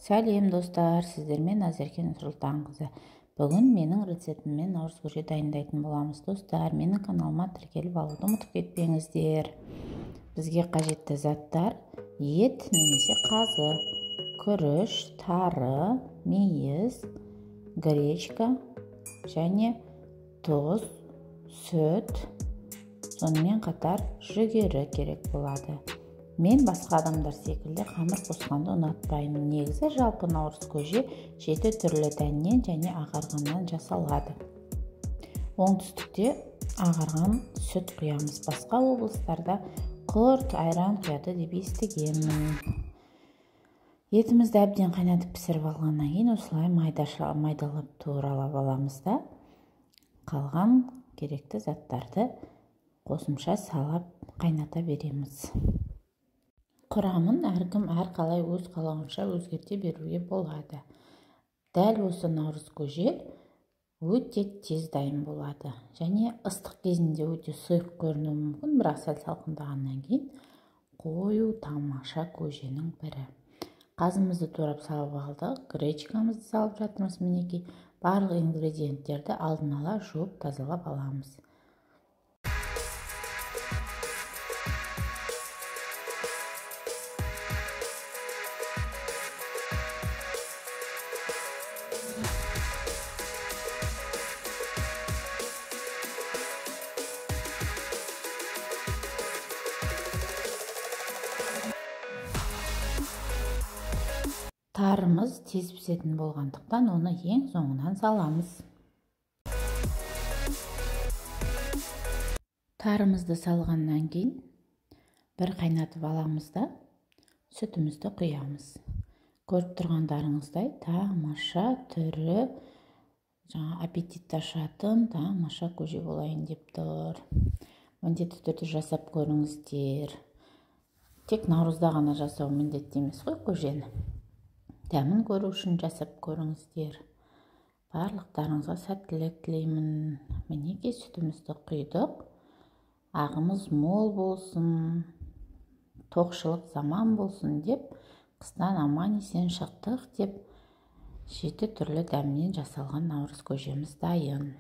Сәлем достар, сіздермен Назерке Нұрсұлтанқызы. Бүгін менің рецептіммен наурыз көже дайындайтын боламыз. Достар, менің каналыма тіркеліп алуды ұмытып кетпеңіздер. Бізге қажетті заттар: ет немесе қазы, күріш, тары, мейіз, гречка және тұз, сүт, сонымен қатар жүгері керек болады. Мен басқа адамдар секілді қамыр қосқанды ұнатпаймын. Негізі жалпы наурыз көже 7 түрлі дәннен және ағарғаннан жасалады. Оңтүстікте ағарған сүт құямыз, басқа облыстарда құрт, айран құяды деп естігенмін. Етімізді әбден қайнатып пісіріп алғаннан кейін осылай майдалап туралап аламыз да, қалған керекті заттарды қосымша салап қайната береміз. Құрамын әркім әрқалай өз қалауынша өзгерте беруге болады. Дәл осы наурыз көже өте тез дайын болады. Және ыстық кезінде өте сұйық көрінуі мүмкін, бірақ сәл салқындағаннан кейін қою тамаша көженің бірі. Қазымызды турап салып алдық, гречкамызды салып жатырмыз. Мінекей, барлық ингредиенттерді алдын ала жуып тазалап аламыз. Тарымыз тез пісетін болғандықтан оны ең соңынан саламыз. Тарымызды салғаннан кейін бір қайнатып аламыз да сүтімізді құямыз. Көріп тұрғандарыңыздай тамаша түрі, жаңа аппетит ашатын тамаша көже болайын деп тұр. Міндетті түрде жасап көріңіздер. Тек наурызда ғана жасау міндетті емес қой көжені. Дәмін көру үшін жасап көріңіздер. Барлықтарыңызға сәттілік тілеймін. Мінекей сүтімізді құйдық. Ағымыз мол болсын, тоқшылық заман болсын деп, қыстан аман есен шықтық деп 7 түрлі дәмнен жасалған наурыз көжеміз дайын.